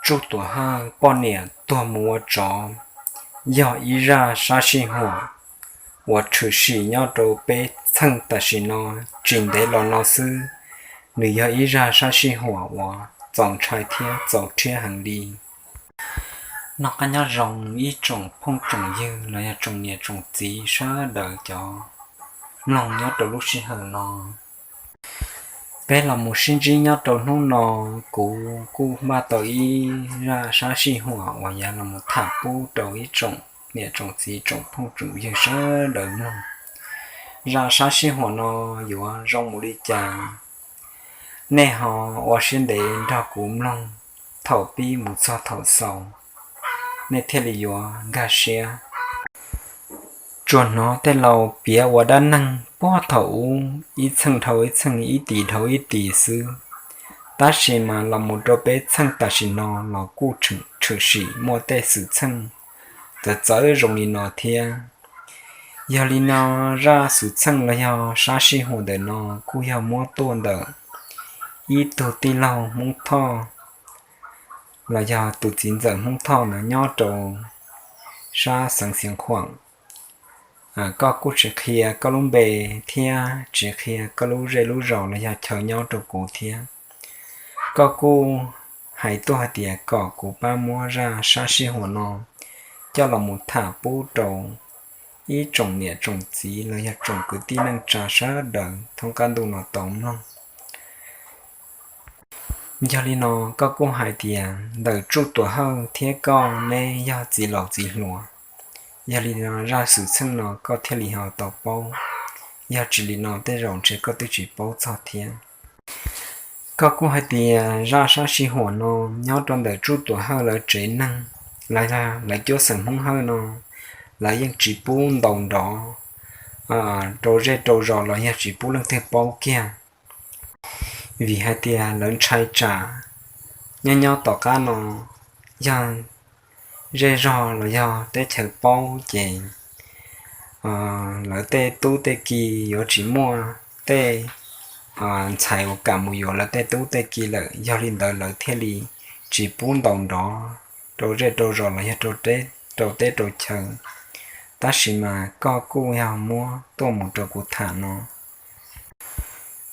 Tsuj Tuam Hawj poj niam tuag mus ua tsov yog ib zaj sab sij huam uas tshwm sim nyob rau peb txheej tam sim no. Tsis ntev los no xwb, nws yog ib zaj sab sij huam uas txaus ntshai thiab txaus rhiab heev li. Noj qab nyob zoo ib tsoom phooj tsoom ywg los yog tsoom niam tsoom txiv sawv daws cov mloog nyob rau lub sij hawm no. Peb los mus sib ntsib nyob rau hnub no, kuv kuj npaj tau ib zaj sab sij huam uas yuav los mus tham pub rau ib tsoom niam tsoom txiv tsoom phooj tsoom ywg sawv daws mloog. Zaj sab sij huam no yuav zoo mus li cas, nej ho ua siab ntev nrog kuv mloog thaum pib mus txog thaum xaus, nej thiaj li yuav nkag siab. Tsuas hnov tej laus piav ua dab neeg puag thaum ub ib txheej dhau ib txheej, ib tis dhau ib tis xwb, tab sis mas los mus rau peb txheej tam sim no los kuj tshwm sim muaj tej xwm txheej txawv txawv zoo li no thiab. Yog li no, zaj xwm txheej los yog sab sij huam ntawm no kuj yog muab tuaj ntawm ib tug tij laug Hmoob Thoj los yog tus txiv ntxawm Hmoob Thoj ntawd nyob rau sab xeev Xiav Khuam. Koj kuj tsis qhia koj lub npe thiab tsis qhia koj lub zej lub zos los yog chaw nyob rau kuv thiab. Koj kuj hais tuaj hais tias kom kuv pab muab zaj sab sij huam no coj los mus tham pub rau ib tsoom niam tsoom txiv los yog tsoom kwv tij neej tsa sawv daws thoob qab ntuj no tau mloog. Yog li no, koj kuj hais tias ntawm Tsuj Tuam Hawj thiab koj neb yog txiv laus txiv hluas. Yog li no, zaj xwm txheej no koj thiaj li ho tau paub. Yog tsis li no tej zaum ntshe koj twb tsis paub txog thiab. Koj kuj hais tias zaj sab sij huam no nyob rau ntawm Tsuj Tuam Hawj lawv tsev neeg, lawv, lawv cuab xeem Hmoob Hawj no, lawv yeej tsis pub ntaus nrov rau zej rau zos los yog tsis pub leej twg paub kiag. Vim hais tias lawv ntshai tsam nyob nyob tom qab no yog zej zog los yog teb chaws paub ces lawv tej tub tej ki yuav tsis muaj tej ntxhais uas kam mus yuav lawv tej tub tej ki lawm. Yog li ntawd lawv thiaj li tsis pub ntaus nrov rau zej rau zos los yog rau teb rau chaw. Tab sis mas koj kuj yog muab tuaj mus rau kuv tham no,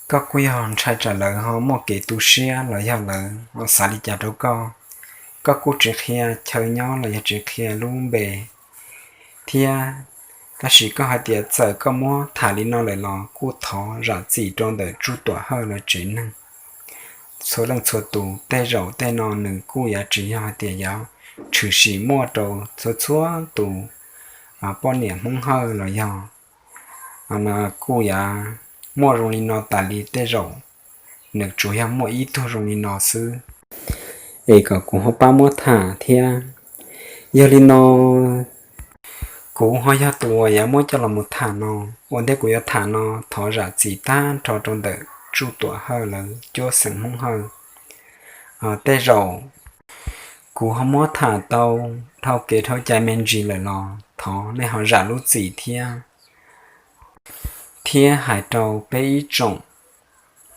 koj kuj yog ntshai tsam lawv ho muaj kev tu siab los yog lawv ho xav li cas rau koj. Koj kuj tsis qhia chaw nyob los yog tsis qhia lub npe thiab. Tab sis koj hais tias txawm koj muab tham li no lawm los kuj thov zam txim rau ntawm Tsuj Tuam Hawj lawv tsev neeg txhua leej txhua tus. Tej zaum tej no nws kuj yuav tsis yog hais tias yuav tshwm sim muaj rau txhua txhua tus poj niam Hmoob Hawj los yog kuj yuav muaj zoo li no tas li. Tej zaum nws tsuas yog muaj ib tug zoo li no xwb, es kom kuv ho pab muab tham thiab. Yog li no, kuv ho yog tus uas yuav muab coj los mus tham no. Ua ntej kuv yuav tham no, thov zam txim tag nrho rau ntawm Tsuj Tuam Hawj lawv cuab xeem Hmoob Hawj. Tej zaum kuv ho muab tham tau dhau kev dhau cai me ntsis lawm los thov nej ho zam lub txim thiab. Thiab hais rau peb ib tsoom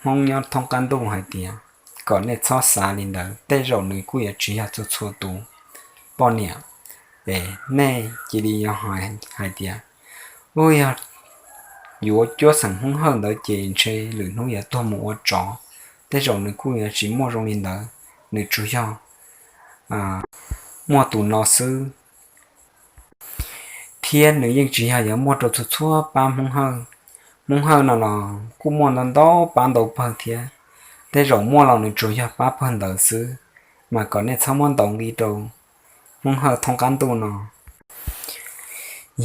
Hmoob nyob thoob qab ntuj hais tias kom nej txhob xav li ntawd. Tej zaum nws kuj yuav tsis yog txhua txhua tus poj niam, es nej cia li yog hais tias, u, yog yuav cuab xeem Hmoob Hawj ntawd ces ntshe lwm hnub yuav tuag mus ua tsov. Tej zaum nws kuj yuav tsis muaj zoo li ntawd, nws tsuas yog muaj tus no xwb. Thiab nws yeej tsis yog yuav muaj rau txhua txhua pab Hmoob Hawj. Hmoob Hawj no los kuj muaj ntau ntau pab ntau pawg thiab. Tej zaum muaj los nws tsuas yog pab pawg ntawd xwb, mas kom nej txhob muab ntaus nqi rau Hmoob Hawj thoob qab ntuj no.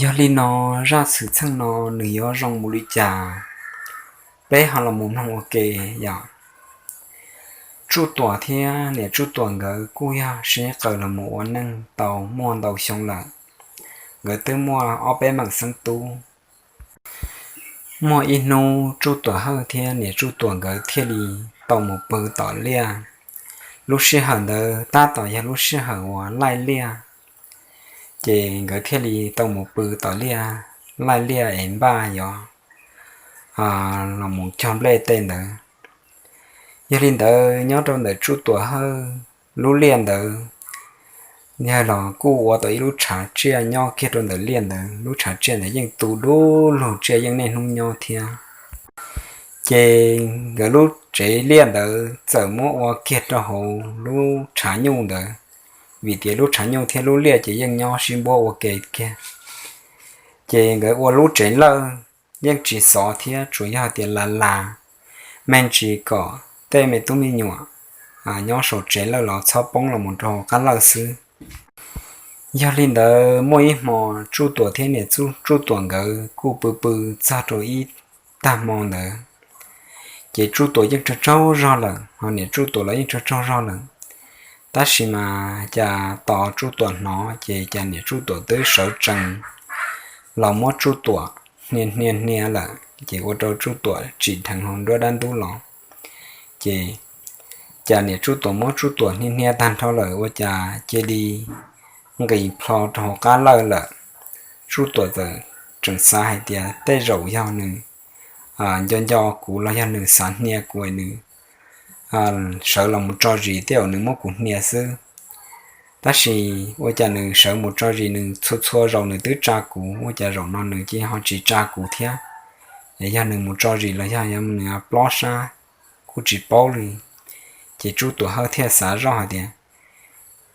Yog li no, zaj xwm txheej no nws yuav zoo mus li cas, peb ho los mus mloog ua ke yom. Tsuj Tuam thiab niam Tsuj Tuam nkawd kuj yog sib qaws los mus ua neej tau muaj ntau xyoo lawm. Nkawd twb muaj ob peb meem xeeb tub. Muaj ib hnub Tsuj Tuam Hawj thiab niam Tsuj Tuam nkawd thiaj li tau mus pw tom liaj. Lub sij hawm ntawd tab tom yog lub sij hawm uas laij liaj, ces nkawd thiaj li tau mus pw tom liaj, laij liaj es npaj yuav los mus cog nplej tej ntawd. Yog li ntawd nyob rau ntawm Tsuj Tuam Hawj lub liaj ntawd yog los kuj ua tau ib lub tshav tsiaj nyob kiag rau ntawm liaj ntawd. Lub tshav tsiaj ntawd yeej tu dub lug, tsiaj yeej niaj hnub nyob thiab. Ces nkawd lub tsev liaj ntawd txawm muab ua kiag rau hauv lub tshav nyuj ntawd, vim tias lub tshav nyuj thiab lub liaj ces yeej nyob sib npuab ua ke kiag. Ces nkawd ua lub tsev lawj yeej tsis xov thiab, tsuas yog tias las las me ntsis kom tej me tub me nyuam nyob saum tsev lawj los txhob poob los mus rau hauv qab lawj xwb. Yog li ntawd muaj ib hmo Tsuj Tuam thiab niam Tsuj Tuam nkawd kuj pw pw txog rau ib tag hmo ntawd, ces Tsuj Tuam yeej tsaug tsaug zog lawm, ho niam Tsuj Tuam los yeej tsaug tsaug zog lawm. Tab sis mas cas tos Tsuj Tuam hnov ces cas niam Tsuj Tuam twb sawv tsees los muab Tsuj Tuam hnia hnia hnia lawm, ces ua rau Tsuj Tuam tsim dheev hauv nruab dab ntub los. Ces cas niam Tsuj Tuam muab Tsuj Tuam hnia hnia tag nrho lawm ua cas cia li nqis plho rau hauv qab lawj lawm. Tsuj Tuam txawm tseem xav hais tias tej zaum yog nws nco nco kuv los yog nws xav hnia kuv, nws sawv los mus tso zis, tej zaum nws muab kuv hnia xwb. Tab sis ua cas nws sawv mus tso zis, nws txhua txhua zaus nws twb tsa kuv, ua cas zaum no nws cia ho tsis tsa kuv thiab? Es yog nws mus tso zis los yog nws plob sab kuj tsis paub li. Ces Tsuj Tuam Hawj thiaj xav zoj hais tias,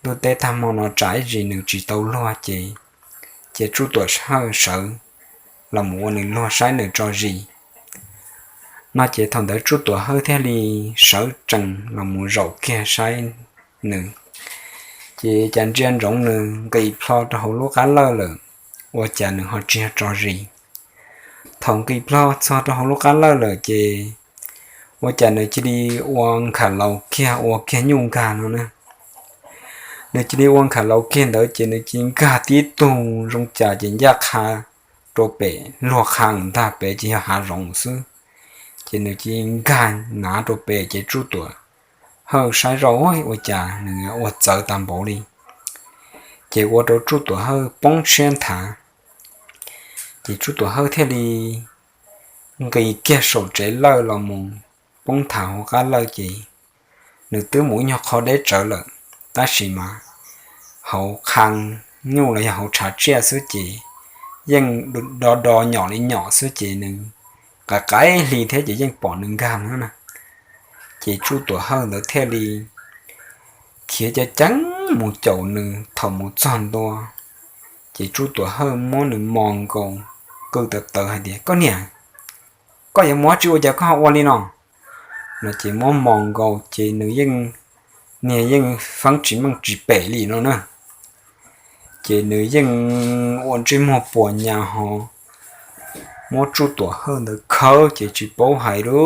ntuj teb tag hmo no tsam ib zis nws tsis tau luag ces, ces Tsuj Tuam Hawj sawv los mus ua nws luag saib nws tso zis no. Ces thaum ntawd Tsuj Tuam Hawj thiaj li sawv tsees los mus zaum kiag saib nws, ces cas ntsia ntsoov nws nqis plho rau hauv lub qab lawj lawm, ua cas nws ho tsis tso zis. Thaum nqis plho txog rau hauv lub qab lawj lawm ces ua cas nws cia li ua nkhav laus kiag, ua kiag nyuj nkag no na. Nws cia li ua nkhav laus kiag ntawd ces nws cia li nkag tib tug zoo cas ces ncaj qha rau pem, luag qha ntag, pem ces yog hav zoov xwb. Ces nws cia li nkag nav rau pem ces Tsuj Tuam Hawj saib zoj ua cas nws ua txawv tag npaum li, ces ua rau Tsuj Tuam Hawj poob siab nthav. Ces Tsuj Tuam Hawj thiaj li nqis kiag saum tsev lawj los mus poob nthav hauv qab lawj ces nws twb mus ib nyuag qho deb tsawv lawm, tab sis mas hauv qha nyuj los yog hauv tshav tsiaj xwb ces yeej do do nyom li nyom xwb ces nws qaim qaim hli thiab ces yeej pom nws nkag no na. Ces Tsuj Tuam Hawj ntawd thiaj li khiav ceev ceev mus caum nws. Thaum mus txog ntua ces Tsuj Tuam Hawj muab nws mos nkaus qw tawv tawv hais tias, koj niam, koj yuav mus dab tsi ua cas koj ho ua li no? No ces muab mos nkaus ces nws yeej, niag yeej feeb tsis meej tsis pem li no na. Ces nws yeej ua ntsej muag puas nyas ho muab Tsuj Tuam Hawj ntawd khawb ces tsis paub hais li.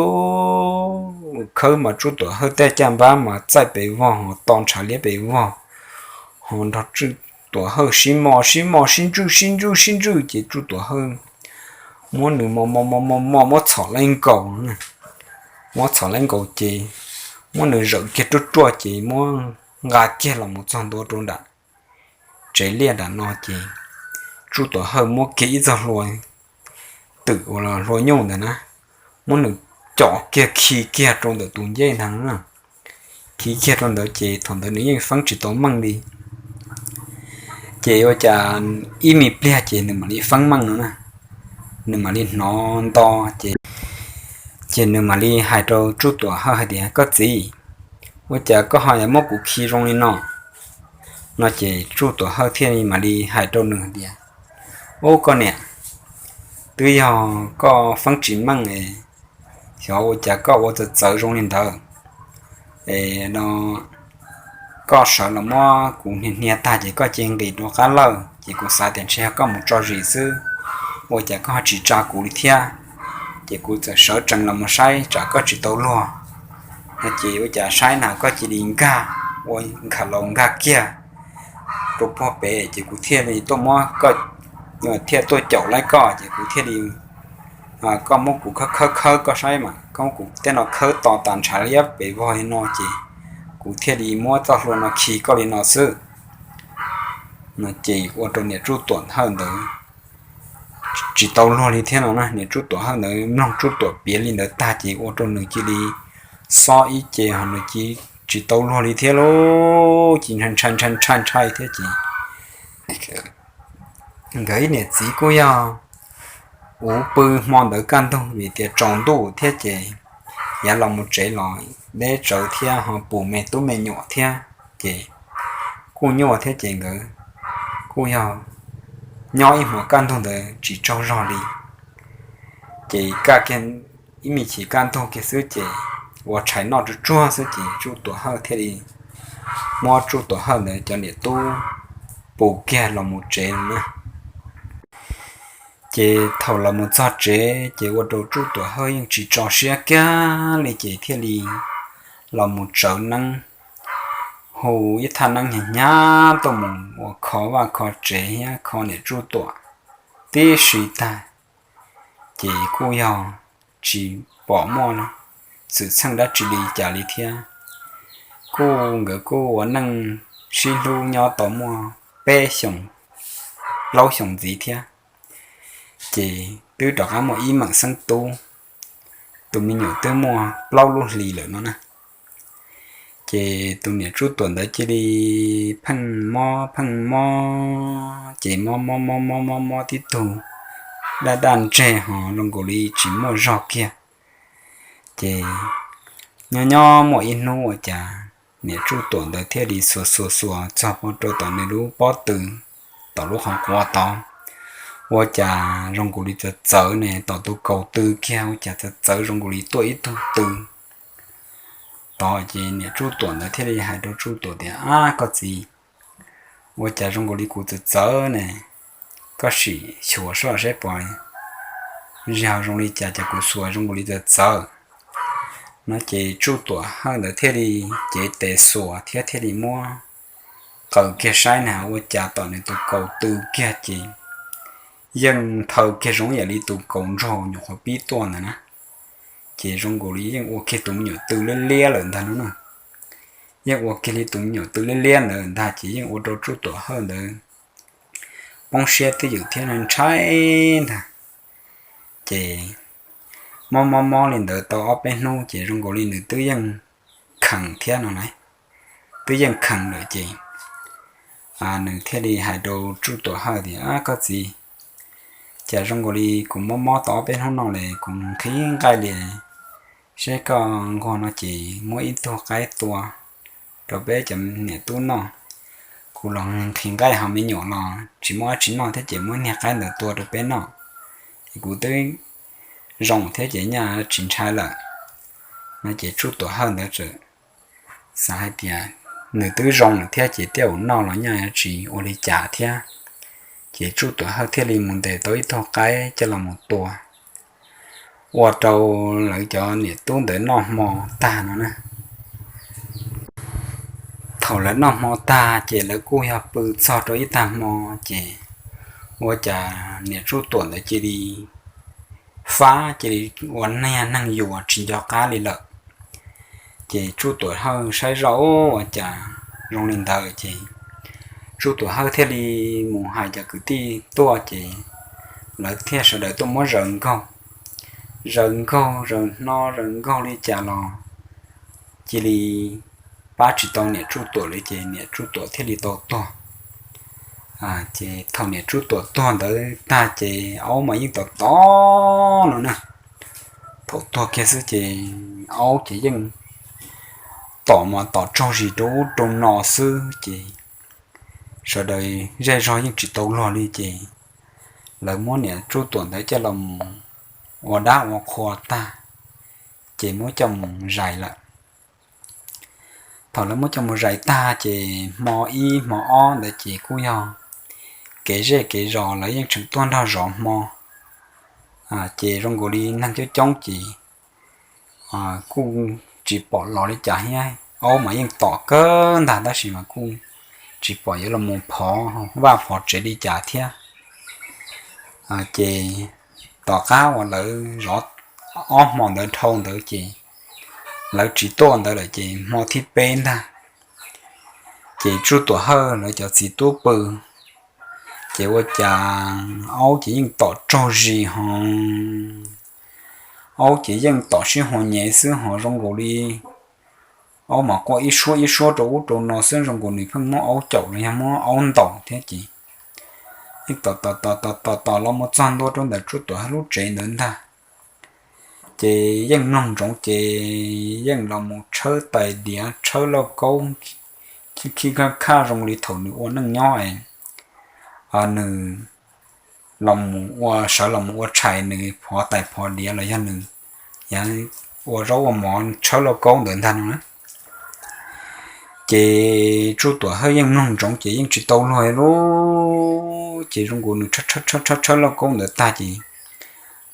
Khawb mas Tsuj Tuam Hawj tej caj npab mas txaij pes vog ho to ntshav liab pes vog, ho nrog Tsuj Tuam Hawj sib mos sib mos sib ntswj sib ntswj sib ntswj ces Tsuj Tuam Hawj muab nws mos mos mos mos mos muab txhom laib nkaus, muab txhom laib nkaus ces muab nws zawm kiag ruaj ruaj ces muab nqa kiag los mus txog ntua rau nram tsev liaj nram no ces Tsuj Tuam Hawj muab kiag ib txoj hlua twm uas hlua nyuj ntawd na, muab nws com kiag khi kiag rau ntawm tus ncej ntag na. Khi kiag rau ntawd ces thaum ntawd nws yeej feeb tsis tau meej li. Ces ua cas ib me pliag ces nws mam li feeb meej no na, nws mam li hnov nto ces, ces nws mam li hais rau Tsuj Tuam Hawj hais tias, koj txiv, ua cas koj ho yuav muab kuv khi zoo li no? No ces Tsuj Tuam Hawj thiaj li mam li hais rau nws hais tias, ub koj niam, twb yog koj feeb tsis meej es xyov ua cas koj ua txawv txawv zoo li ntawd. Es no koj sawv los muab kuv hnia hnia tag ces koj cia nqis rau qab lawj ces kuv xav tias ntshe yog koj mus tso zis xwb, ua cas koj ho tsis tsa kuv li thiab? Ces kuv txawm sawv tsees los mus saib tsam koj tsis tau luag. No ces ua cas saib na koj cia li nkag ua nkhav laus nkag kiag rau puag pem ces kuv thiaj li tuaj muab koj, thiaj tuaj caum laib koj ces kuv thiaj li, koj muab kuv khawb khawb khawb koj saib mas koj muab kuv tej no khawb to tas ntshav liab pes vog li no ces kuv thiaj li muab txoj hlua no khi koj li no xwb. No ces ua rau niam Tsuj Tuam Hawj ntawd tsis tau luag li thiab no na. Niam Tsuj Tuam Hawj ntawd mloog Tsuj Tuam piav li ntawd tag ces ua rau nws cia li xob ib ce ho nws cia li tsis tau luag li thiab lauj, ces ntshai ntshai ntshai ntshai ntshai thiab ces nkawd ib niam txiv kuj yog uv pw hmo ntawd kaj ntug vim tias tsaus ntuj thiab ces yav los mus tsev los deb tsawv thiab ho pus me tub me nyuam thiab ces kuj nyuaj thiab ces nkawd kuj yog nyob ib hmos kaj ntug ntawd tsis tsaug zog li. Ces kaj kiag ib me chim kaj ntug kiag xwb ces ua tshais noj tsuag tsuag xwb ces Tsuj Tuam Hawj thiaj li muab Tsuj Tuam Hawj ntawd cov niam tub pus kiag los mus tsev na. Ces thaum los mus txog tsev ces ua rau Tsuj Tuam Hawj yeej tsis tso siab kiag li ces thiaj li los mus tsawv neeb, hu ib thaj neeb hnyav hnyav tuaj mus ua kho vaj kho tsev thiab kho niam Tsuj Tuam tib si tag. Ces kuj yog tsis pom muaj xwm txheej dab tsi li cas li thiab. Kuj nkawd kuj ua neej sib hlub nyob tau muaj peb xyoos, plaub xyoos ntxiv thiab. Ces twb rov qab muaj ib meem xeeb tub, tus me nyuam twb muaj plaub lub hlis lawm no na. Ces tus niam Tsuj Tuam ntawd cia li pheej mob pheej mob ces mob mob mob mob mob mob tib tug daj daj ntseg ho zoo nkaus li tsis muaj zog kiag. Ces nyob nyob muaj ib hnub ua cas niam Tsuj Tuam ntawd thiaj li xuas xuas xuas txog pem rau tom nws lub pob tw, tom lub qhov quav tod, ua cas zoo nkaus li txawv txawv ne, tom tus kaus tw kiag ua cas txawv txawv zoo nkaus li tuaj ib tug tw tod. Ces niam Tsuj Tuam ntawd thiaj li hais rau Tsuj Tuam tias, Ab koj txiv, ua cas zoo nkaus li kuv txawv txawv ne? Koj sim xyuas soj saib pom zig ho zoo li cas, cas kuv xuas zoo nkaus li txawv txawv no. Ces Tsuj Tuam Hawj ntawd thiaj li cev tes xuas thiab thiaj li muab qaws kiag saib na ua cas tom nws tus kaus tw kiag ces yeej nthaw kiag zoo yam li tus kaus ntsog nyuam qhuav pib tuaj ntawd na. Ces zoo nkaus li yeej ua kiag tus me nyuam tw liab liab lawm ntag no na. Yeej ua kiag li tus me nyuam tw liab liab ntawd ntag ces yeej ua rau Tsuj Tuam Hawj ntawd poob siab twj ywm thiab ntshai ntag. Ces mob mob mob li ntawd tau ob peb hnub ces zoo nkaus li nws twb yeej kheev thiab no na, twb yeej kheev lawm ces nws thiaj li hais rau Tsuj Tuam Hawj tias, Koj txiv, cas zoo nkaus li kuv mob mob tau ob peb hnub no li kuv nqhis nqaij li, saib koj nquag no ces muab ib tug qaib tua rau peb cov niam tub noj. Kuv los nqhis nqaij ho me nyuam los tsis muaj dab tsi noj thiab ces muab niag qaib ntawd tua rau peb noj, ces kuv twb zoo thiab ces nyaj tsis ntshai lawm no. Ces Tsuj Tuam Hawj ntawd txawm xav hais tias nws twb zoo lawm thiab ces tej zaum noj los nyaj tsis ua li cas thiab. Ces Tsuj Tuam Hawj thiaj li mus ntes tau ib tug qaib coj los mus tua, ua rau lawv cov niam tub ntawd noj hmo tag no na. Thaum lawv noj hmo tag ces lawv kuj yog pw txog rau ib tag hmo ces ua cas niam Tsuj Tuam ntawd cia li fab cia li ua niag neeg yuav tsis nco qab li lawm. Ces Tsuj Tuam Hawj saib zoj ua cas zoo li ntawd ces Tsuj Tuam Hawj thiaj li mus hais cov kwv tij tuaj ces lawv thiaj sawv daws tuaj muab zaws nkaug, zaws nkaug zaws hno zaws nkaug li cas los cia li pab tsis tau niam Tsuj Tuam li ces niam Tsuj Tuam thiaj li tau tuag. Ces thaum niam Tsuj Tuam tuag ntawd tag ces aub mas yeej tom tom no na. Thaum tuag kiag xwb ces aub ces yeej tom mas tom tsaug zis rau ub rau no xwb ces sawv daws zej zog yeej tsis tau luag li ces lawv muab niam Tsuj Tuam ntawd coj los mus ua dab ua qhua tag ces muab coj mus zais lawm. Thaum lawv muab coj mus zais tag ces hmo ib hmo ob ntawd ces kuj yog kev zej kev zos lawv yeej tseem tuaj nrog zov hmo ces zoo nkaus li neeg coob coob ces kuj tsis pom los li cas thiab, aub mas yeej tom kawg ntag tab sis mas kuj tsis pom yuav los mus phov vaj phov tsev li cas thiab. Ces tom qab uas lawv zov ob hmo ntawd dhau ntawd ces lawv tsis tuaj ntawd lawm ces hmo thib peb ntag ces Tsuj Tuam Hawj lawv cov txiv tub pw ces ua cas aub ces yeej tom tsaug zis ho, aub ces yeej tom sib hua nyev xwb ho zoo nkaus li aub mas quaj ib suab ib suab rau ub rau no xwb, zoo nkaus nws pheej muab aub caum los yog muab aub ntaus thiab ces yeej tom tom tom tom tom los mus txog ntua rau ntawm Tsuj Tuam Hawj lub tsev ntawd ntag. Ces yeej mloog ntsoov ces yeej los mus tshawb tais diav tshawb lauj kaub, khij khij khaj khaj zoo li thaum nws ua neej nyob es nws los mus ua sawv los mus ua tshais, nws phov tais phov diav los yog nws ua zaub ua mov tshawb lauj kaub ntawd ntag no. Ces Tsuj Tuam Hawj yeej mloog ntsoov ces yeej tsis tau luag li. Ces zoo nkaus nws tshawb tshawb tshawb lauj kaub ntawd tag ces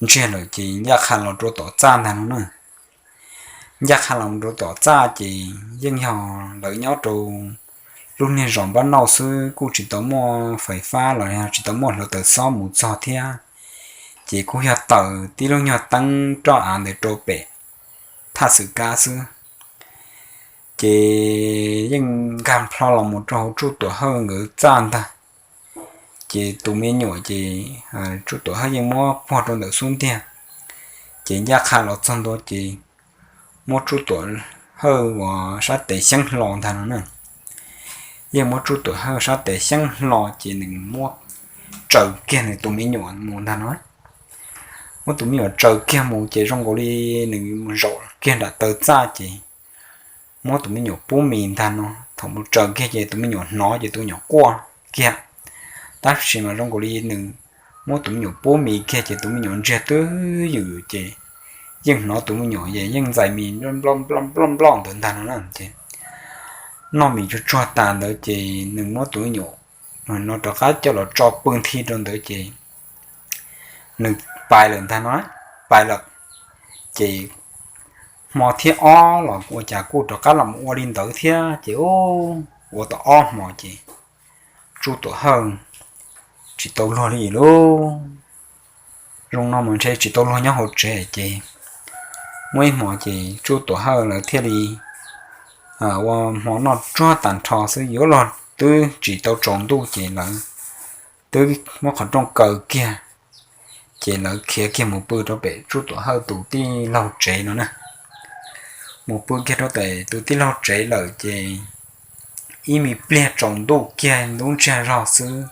ntsiag lawm ces ncaj qha los rau tom txaj ntag no na. Ncaj qha los rau tom txaj ces yeej yog lawv nyob rau lub niag zos npab nauj xwb, kuj tsis tau muaj fais fab los yog tsis tau muaj hluav taws xob mus txog thiab. Ces kuj yog taws tib lub nyuag teeb roj av ntawd rau pem thaj xwm kab xwb. Ces yeej nkag plho los mus rau hauv Tsuj Tuam Hawj nkawd txaj ntag. Ces tus me nyuam ces Tsuj Tuam Hawj yeej muab puag rau ntawm xub ntiag. Ces ncaj qha los txog ntua ces muab Tsuj Tuam Hawj uas sab tes xyeeb hlo ntag no na. Yeej muab Tsuj Tuam Hawj sab tes xyeeb hlo ces nws muab tsaws kiag nws tus me nyuam mus ntag no. Muab tus me nyuam tsaws kiag mus ces zoo nkaus li nws mus zaum kiag nram taw txaj ces muab tus me nyuam pub mis ntag no. Thaum mus tsaws kiag ces tus me nyuam hnov ces tus me nyuam quaj kiag. Tab sis mas zoo nkaus li nws muab tus me nyuam pub mis kiag ces tus me nyuam ntsiag twb ywm ces yeej hnov tus me nyuam yeej ntxais mis nploj nploj ntawd ntag no na. Ces noj mis tsuag tsuag tas ntawd ces nws muab tus me nyuam no rov qab coj los tso pw nthi rau ntawd ces nws pais lawm ntag no, pais lawm. Ces hmo thib ob los ua cas kuj rov qab los ua li ntawd thiab ces ua tau ob hmo ces Tsuj Tuam Hawj tsis tau luag li lauj. Zoo no mas ntshe tsis tau luag nyob hauv tsev ces muaj ib hmo ces Tsuj Tuam Hawj lawv thiaj li ua hmo noj tsuag tag nrho xwb, yuav luag twb tsis tau tsaus ntuj ces lawv twb muab qhov rooj kaw kiag, ces lawv khiav kiag mus pw rau pem Tsuj Tuam Hawj tus tij laug tsev no na. Mus pw kiag rau pem tus tij laug tsev lawm ces ib me pliag tsaus ntuj kiag ntub ntsiag zog xwb,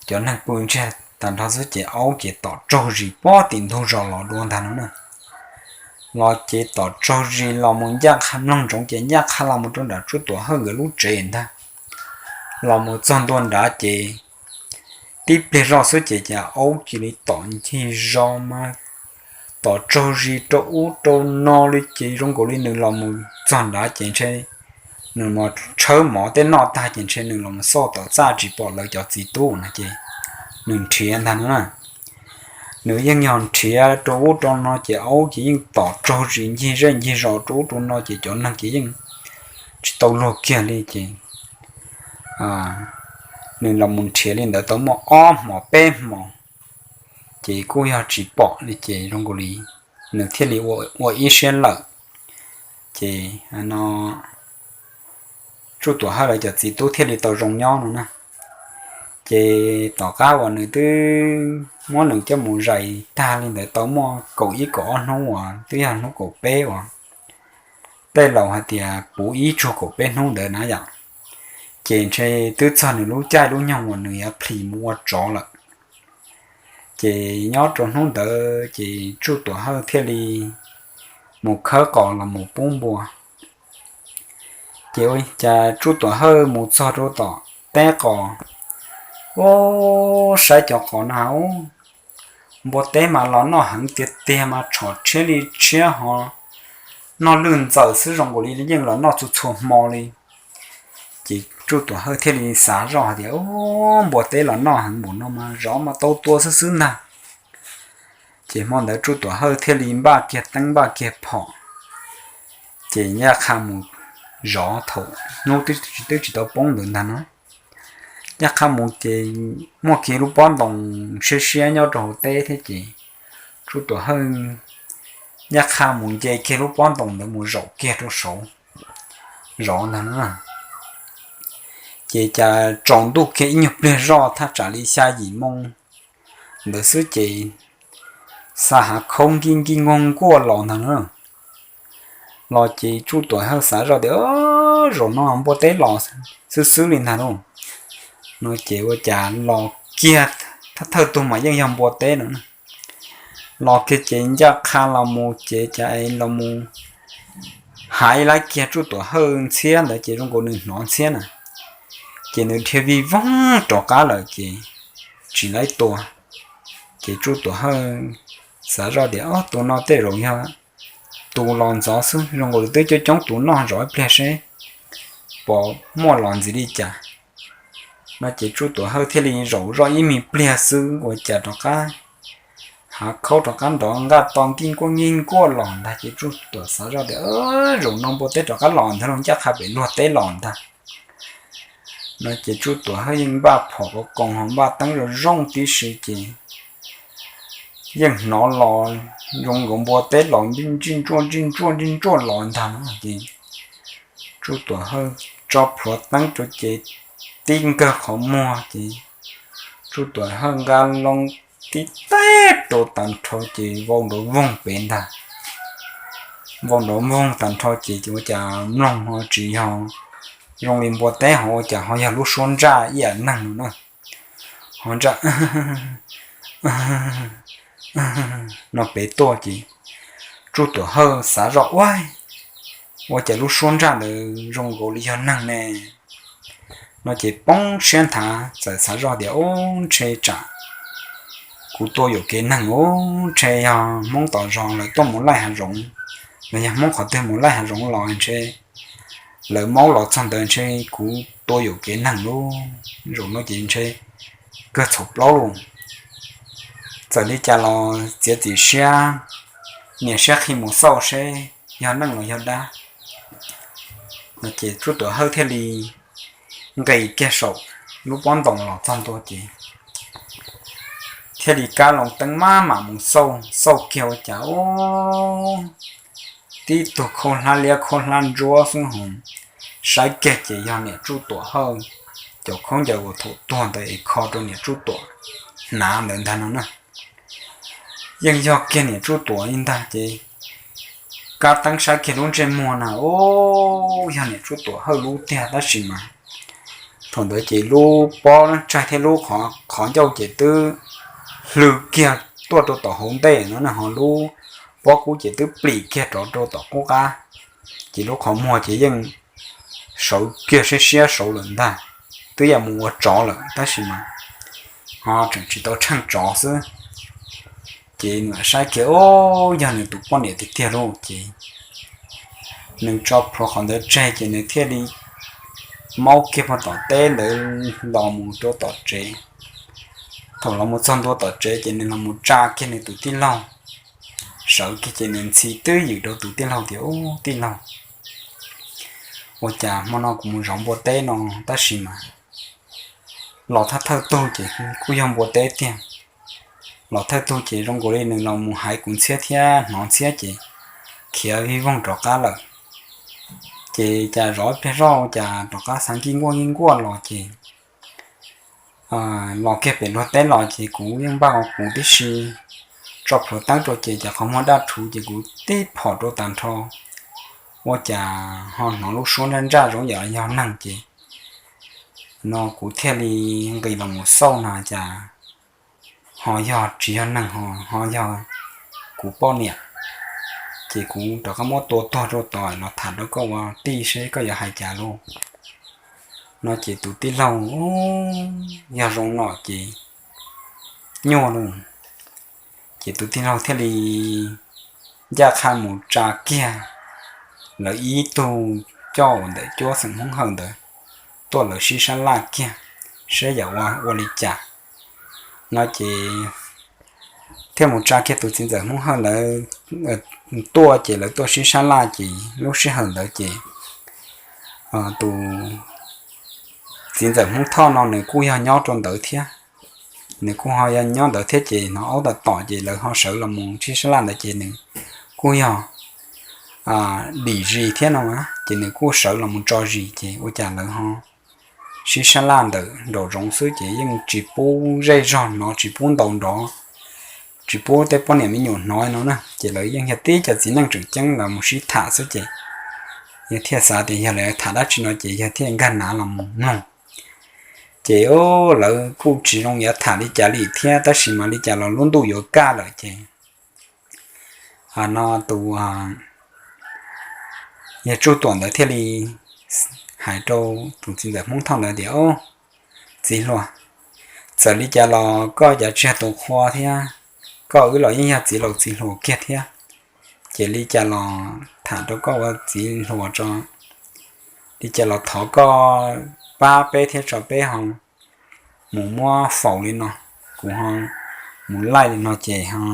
cov neeg pw ntsiag tag nrho xwb ces aub ces tom tsaug zis puag tim ntug zos los dua ntag no na. Los ces tom tsaug zis los mus ncaj qha, mloog ntsoov ces ncaj qha los mus rau nram Tsuj Tuam Hawj nkawd lub tsev ntag. Los mus txog ntua nrad ces tib pliag zoj xwb ces cas aub cia li tom ncig zos mas tom tsaug zis rau ub rau no li ces zoo nkaus li nws los mus txog nrad ces ntshe nws mus tshawb mov tej noj tag ces ntshe nws los mus xauj tom txaj tsis pom lawv cov txiv tub no ces nws nrhiav ntag no na. Nws yeej yog nrhiav rau ub rau no ces aub ces yeej tom tsaug zis ncig zej ncig zos rau ub rau no ces cov neeg ces yeej tsis tau luag kiag li ces nws los mus nrhiav li ntawd tau muaj ob hmos peb hmos ces kuj yog tsis pom li ces zoo nkaus li nws thiaj li ua ib siab lawm. Ces no Tsuj Tuam Hawj lawv cov txiv tub thiaj li tau zoo nyob no na. Ces tom qab uas nws twb muab nws coj mus zais tag li ntawd tau muaj kaum ib kaum ob hnub uas twb yog hnub kaum peb uas tej laus hais tias puv ib tsug kaum peb hnub ntawd na yom, ces ntshe twb txog nws lub caij lub nyoog uas nws yuav plhis mus ua tsov lawm. Ces nyob rau hnub ntawd ces Tsuj Tuam Hawj thiaj li mus khawb qos los mus pub npua. Ces ua cas Tsuj Tuam Hawj mus txog rau tom teb qos, ub, saib cov qos na, npua teb mas los noj heev tiag tiag mas tshom tshiab li tshiab ho noj lwj ntxaws xwb zoo nkaus li yeej los noj txhua txhua hmo li. Ces Tsuj Tuam Hawj thiaj li xav zoj hais tias, ub, npua teb los noj heev npaum no mas zov mas tau tua xwb xwb ntag. Ces hmo ntawd Tsuj Tuam Hawj thiaj li npaj kiag teeb npaj kiag phom, ces ncaj qha mus zov thaum hnub twb tsis tau poob ntawd ntag no. Ncaj qha mus ces muaj kiag lub pob ntoo siab siab nyob rau hauv teb thiab ces Tsuj Tuam Hawj ncaj qha mus nce kiag lub pob ntoo ntawd mus zaum kiag rau saud zov ntag na. Ces cas tsaus ntuj kiag ib nyuag pliag zoj thaj tsam li xya yim moo ntawd xwb ces xa hav khaub nkij nkij nkuaj nkuaj los ntag na. Los ces Tsuj Tuam Hawj xav zoj tias zaum no npua teb los xwb xwb li ntag lauj. No ces ua cas los kiag thawj thawj tug mas yeej yog npua teb no na. Los kiag ces ncaj qha los mus ces cas los mus haiv lawv kiag Tsuj Tuam Hawj ntxhiab ntawd ces zoo nkaus nws hnov ntxhiab na. Ces nws dhia vij voog rov qab lawm ces tsis lawv tua. Ces Tsuj Tuam Hawj xav zoj tias o tus no tej zaum yog tus los ntxov xwb, zoo nkaus li twb coob coob tus noj zov ib pliag seb puas muaj los ntxiv li cas. No ces Tsuj Tuam Hawj thiaj li zaum zoj ib me pliag xwb ua cas rov qab hav khaub rov qab nrov nqaj to nkij nkuaj nkij nkuaj los ntag ces Tsuj Tuam xav zoj tias zaum no npua teb rov qab los ntag los ncaj qha pem luag teb los ntag. No ces Tsuj Tuam Hawj yeej npaj phom qas koos ho npaj teeb zoo zoo tib si ces yeej hnov los zoo nkaus npua teb los ntsij ntsuaj ntsij ntsuaj ntsij ntsuaj los ntag no ces Tsuj Tuam Hawj tso plhuav teeb rau ces tib nkawg qhov muag ces Tsuj Tuam Hawj nqa loo tib teg rau tag nrho ces vau nrov voog pem ntag. Vau nrov voog tag nrho ces ua cas mloog ho tsis yog zoo li npua teb ho ua cas ho yog lub suab ntsaj ib yam neeg no na. Ho ntsaj no pem tuaj ces Tsuj Tuam Hawj xav zoj ua ua cas lub suab ntsaj ntawd zoo nkaus li yog neeg ne. No ces poob siab nthav txawm xav zoj tias ub ntshe tsam kuv tua yuam kev neeg ub ntshe yog Hmoob tom zos lawv tuaj mus laij hav zoov los yog Hmoob qhov twg mus laij hav zoov los ntshe lawv maub los txog ntawd ntshe kuv tua yuam kev neeg lauj. Zaum no ces ntshe kawg txhaum plaub lauj. Txawm li cas los txiav txim siab nias siab qhi mus xauj seb yog neeg los yog dab. No ces Tsuj Tuam Hawj thiaj li nqis kiag saum lub pob ntoos los txog ntua ces thiaj li kab loo teeb maj mam mus xauj, xauj kiag ua cas ub tib tug khaub hlab liab khaub hlab ntsuab xwb ho saib kiag ces yog niam Tsuj Tuam Hawj cov khaub ncaws uas thaum tuag ntawd es kho rau niam Tsuj Tuam hnav ntawd ntag no na. Yeej yog kiag niam Tsuj Tuam li ntag ces kab teeb saib kiag lub ntsej muag na ub yog niam Tsuj Tuam Hawj lub tiag tab sis mas thaum ntawd ces lub pob tsaig thiab lub qhov ncauj ces twb hlw kiag tuaj rau tom hauv ntej no na ho lub pob kub ces twb plim kiag rov rau tom qub qab ces lub qhov muag ces yeej sawv kiag siab siab saud lawm ntag, twb yuav mus ua tsov lawm tab sis mas ho tseem tsis tau tsheej tsov xwb. Ces nws saib kiag ub yog nws tus poj niam tiag tiag lauj ces nws tso plhuav qhov ntawd tseg ces nws thiaj li maub kiag puag tom teb ntawd los mus rau tom tsev. Thaum los mus txog ntua tom tsev ces nws los mus tsa kiag nws tus tij laug, sawv kiag ces nws ntxhi twb ywm rau tus tij laug tias ub tij laug, ua cas hmo no kuv mus zov npua teb no tab sis mas los thawj thawj tug ces kuj yog npua teb tiag, los thawj tug ces zoo nkaus li nws los mus haiv kuv ntxhiab thiab hnov ntxhiab ces khiav vij voog rov qab lawm. Ces cas zov ib pliag zoj cas rov qab xav nkij nkuaj nkij nkuaj los ces los kiag pem luag teb los ces kuv yeej npaj kuv tib si tso plhuav teeb rau ces cas qhov muag daj rhuv ces kuv tib phom rau tag nrho, ua cas ho hnov lub suab ntsaj ntsaj zoo yam yog neeg ces no kuv thiaj li nqis los mus xauj no cas ho yog tsis yog neeg ho, ho yog kuv poj niam. Ces kuv rov qab muab tua tuag rau tom los tham rau koj ua tij seb koj yuav hais cas lauj. No ces tus tij laug yog zoo no ces nyuaj lauj. Ces tus tij laug thiaj li ncaj qha mus tsa kiag lawv ib tug coj uas ntawm cuab xeem Hmoob Hawj ntawd tuaj lawv sib sab laj kiag seb yam ua ua li cas. No ces thiaj mus tsa kiag tus txiv ntxawm Hmoob Hawj ntawd tuaj ces lawv tuaj sib sab laj ces lub sij hawm ntawd ces tus txiv ntxawm Hmoob Thoj no nws kuj yog nyob rau ntawd thiab. Nws kuj ho yog nyob ntawd thiab ces hnov aub tom tom ces lawv ho sawv los mus sib sab laj ntawd ces nws kuj yog dim zis thiab no ces nws kuj sawv los mus tso zis ces ua cas lawv ho sib sab laj ntawm nraum zoov xwb ces yeej tsis pub zej zog hnov tsis pub ntaus nrov tsis pub tej poj niam me nyuam hnov no na. Ces lawv yeej yog tib cov txiv neej tseem ceeb los mus sib tham xwb ces yawg thiaj xav tias yog lawv tham dab tsi no ces yawg thiaj nkag nav los mus mloog. Ces lawv kuj tsis zoo yuav tham li cas li thiab, tab sis mas li cas los lub ntuj yuav kaj lawm ces no tus yawg Tsuj Tuam ntawd thiaj li hais rau tus txiv ntxawm Hmoob Thoj ntawd tias, Txiv hluas, txawm li cas los koj cav tsis yog tus qhua thiab, koj wb los yeej yog txiv laus txiv hluas kiag thiab. Ces li cas los tham rau koj ua txiv hluas tso, li cas los thov koj pab peb thiab tso peb ho mus muab faus li no. Kuv ho mus laij li no ces ho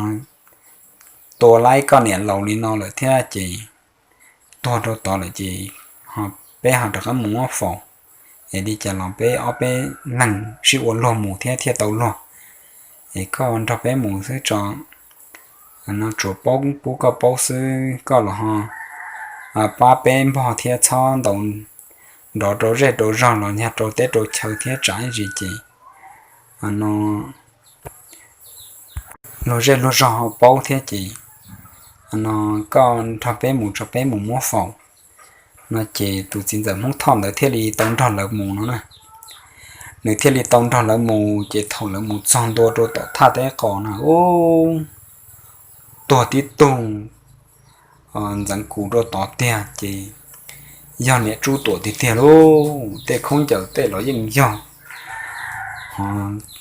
tua laib koj niam laus li no lawm thiab ces tuag rau tod lawm ces peb ho rov qab mus muab faus. Es li cas los peb ob peb leeg sib ua luag mus thiab thiaj tau luag. Es koj nrog peb mus xwb tso, no tsuas paub pub koj paub xwb, koj los ho pab peb npog thiab txhob ntaus nrov rau zej rau zog los yog rau teb rau chaw thiab tsam ib ntsis ces no luag zej luag zog ho paub thiab ces no koj nrog peb mus tso peb mus muab faus. No ces tus txiv ntxawm Hmoob Thoj ntawd thiaj li tau nrog lawv mus no na. Nws thiaj li tau nrog lawv mus ces thaum lawv mus txog ntua rau tom thaj teb qos no ub, tuag tib tug ntxeev kus rau tod tiag ces yog niam Tsuj Tuam tiag tiag lauj. Tej khaub ncaws tej los yeej yog, ho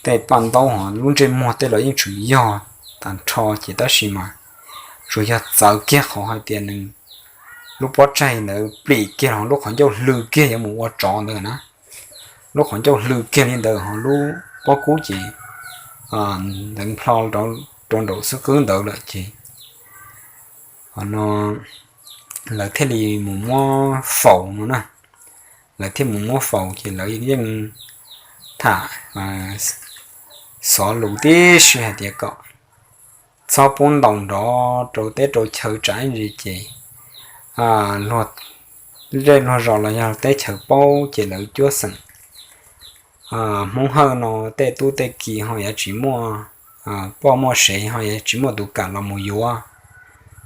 tej paj ntaub ho lub ntsej muag tej los yeej tseem yog tag nrho ces tab sis mas tsuas yog txawv kiag qhov hais tias nws lub pob tsaig ntawd plim kiag ho lub qhov ncauj hlw kiag yuav mus ua tsov ntawd na. Lub qhov ncauj hlw kiag li ntawd ho lub pob kub ces ntxeev plho rau nraum xub qwb ntawd lawm ces no lawv thiaj li mus muab faus no na. Lawv thiaj mus muab faus ces lawv yeej tham xov lus tib si hais tias kom txhob pub ntaus nrov rau teb rau chaw tsam ib ntsis ces luag zej luag zos los yog teb chaws paub ces lawv cuab xeem Hmoob Hawj no tej tub tej ki ho yuav tsis muaj poj muaj sev ho yuav tsis muaj tus kam los mus yuav,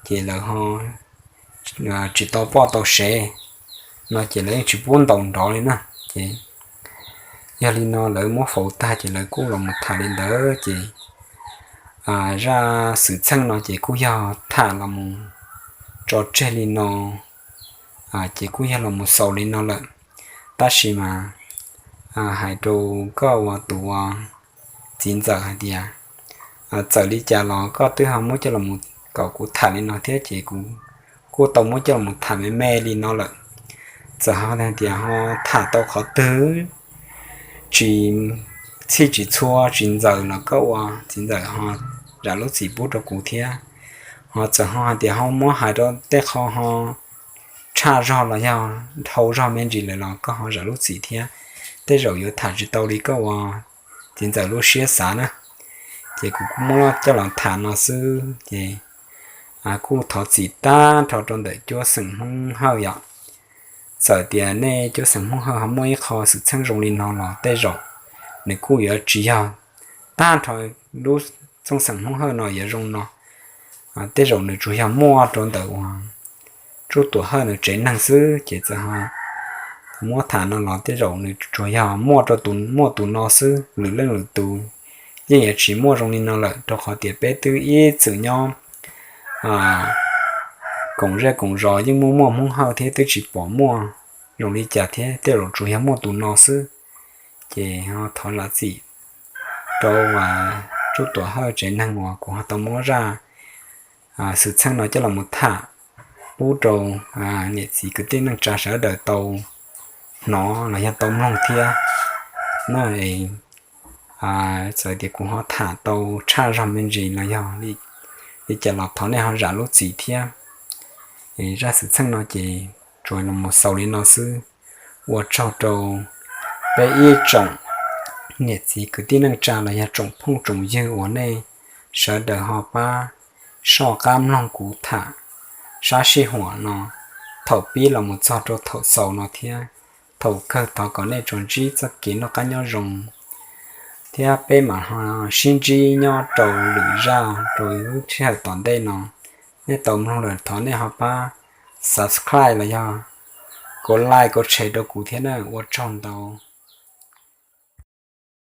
ces lawv ho tsis tau poj tau sev no ces lawv yeej tsis pub ntaus nrov li na. Ces yog li no lawv muab faus tag ces lawv kuj los mus tham li ntawd ces zaj xwm txheej no ces kuj yog tham los mus tso tseg li no, ces kuj yog los mus xaus li no lawm. Tab sis mas hais rau koj ua tus txiv ntxawm hais tias txawm li cas los koj twb ho muab coj los mus kom kuv tham li no thiab ces kuv kuj tau muab coj los mus tham me me li no lawm. Txawm ho hais tias ho tham tau qhov twg tsis txhij tsis txhua tsis ntxaws los koj ua txiv ntxawm ho zam lub txim pub rau kuv thiab. Ho txawm ho hais tias ho muab hais rau tej qho ho tshaj zog los yog dhau zog me ntsis lawm los koj ho zam lub txim thiab. Tej zaum yuav tham tsis tau li koj ua txiv ntxawm lub siab xav na. Ces kuv kuj muab coj los tham no xwb ces kuj thov txim tag nrho rau ntawm cuab xeem Hmoob Hawj yom. Txawm tias nej cuab xeem Hmoob Hawj ho muaj ib qho xwm txheej zoo li no los tej zaum nws kuj yuav tsis yog tag nrho lub txooj xeem Hmoob Hawj no yuav zoo no. Tej zaum nws tsuas yog muaj rau ntawm uas Tsuj Tuam Hawj nws tsev neeg xwb ces txawm ho muab tham no los tej zaum nws tsuas yog muaj rau tus muaj tus no xwb, lwm leej lwm tus yeej yuav tsis muaj zoo li no lawm rau qhov tias peb twb ib txwm nyob koom zej koom zos yeej muaj muaj Hmoob Hawj thiab twb tsis pom muaj zoo li cas thiab, tej zaum tsuas yog muaj tus no xwb. Ces ho thov zam txim rau Tsuj Tuam Hawj tsev neeg uas kuv ho tau muab zaj xwm txheej no coj los mus tham pub rau niam txiv kwv tij neej tsa sawv daws tau hnov los yog tau mloog thiab na. Txawm tias kuv ho tham tau tshaj zog me ntsis los yog li cas los thov nej ho zam lub txim thiab. Zaj xwm txheej no ces tsuas los mus xaus li no xwb. Ua tsaug rau peb ib tsoom niam txiv kwv tij neej tsa los yog tsoom phooj tsoom ywg uas nej sawv daws ho pab soj qab mloog kuv tham sab sij huam no thaum pib los mus txog rau thaum xaus no thiab. Thaum kawg thov kom nej tsuas ntsib txoj kev noj qab nyob zoo. thiab peb mam ho sib ntsib nyob rau lwm zaj rau lub sij hawm tom ntej no. Nej tau mloog lawm thov nej ho pab subscribe los yog kov like kov share rau kuv thiab na, ua tsaug ntau.